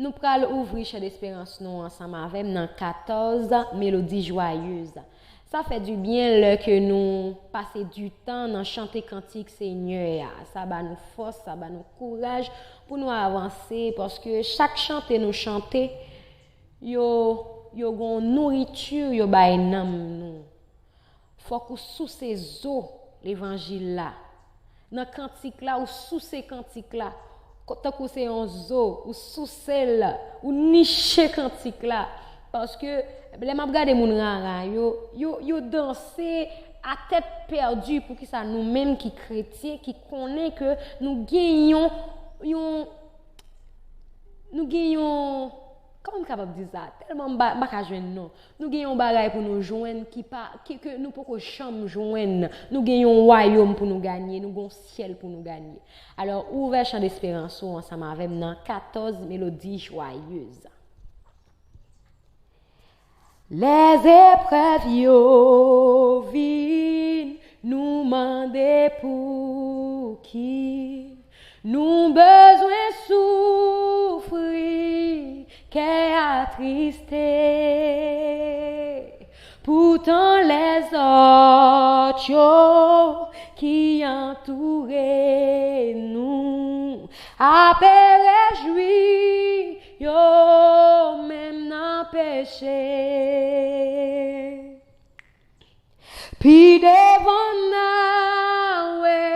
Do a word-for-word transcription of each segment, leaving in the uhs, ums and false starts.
Nou pral ouvri Chan Desperans nou ansanm avè m nan katòz, Mélodie Joyeuse. Sa fè di byen lè ke nou pase di tan nan chante kantik Senyè a. Sa ba nou fòs, sa ba nou kouraj pou nou avanse, paske chak chante nou chante, yo, yo gon nouriti yo bay nanm nou. Fòk ou souse zo levanjil la. Nan kantik la, ou souse kantik la. Ko-, tankou se yon zo, ou souse l, ou niche kantik la. Paske lè m ap gade moun rara yo, yo, yo danse a tèt pèdi. Poukisa nou menm ki kretyen, ki konnen ke nou gen yon, yon, nou gen yon, kòman m kapab di sa? Tèlman m pa, m pa ka jwenn non. Nou gen yon bagay pou nou jwenn ki pa, ki, ke nou poko janm jwenn. Nou gen yon wayòm pou nou ganye, nou gen yon syèl pou nou ganye. Alò, ouvè Chan Desperans ou ansanm avè m nan katòz, Mélodie Joyeuse. Lèzeprèv yo vin nou mande pouki nou bezwen soufri, kè atriste. Poutan lèzòt yo ki antoure nou ape rejwi yo menm nan peche. Pi devan n a wè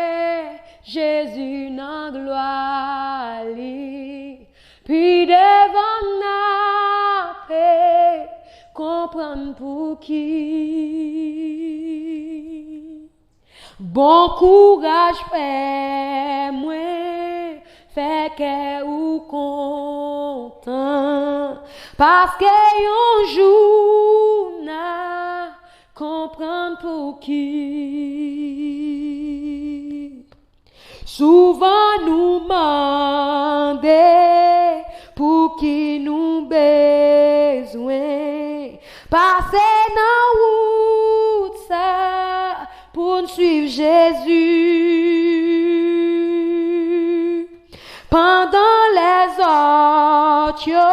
Jezi nan glwa li. Pi devan n ape konprann pouki. Bon kouraj, frè mwen, fè kè ou kontan, paske yon jou n a konprann pouki. Souvan nou mande pouki nou bezwen pase nan wout sa pou n swiv Jezi. Pandan lèzòt yo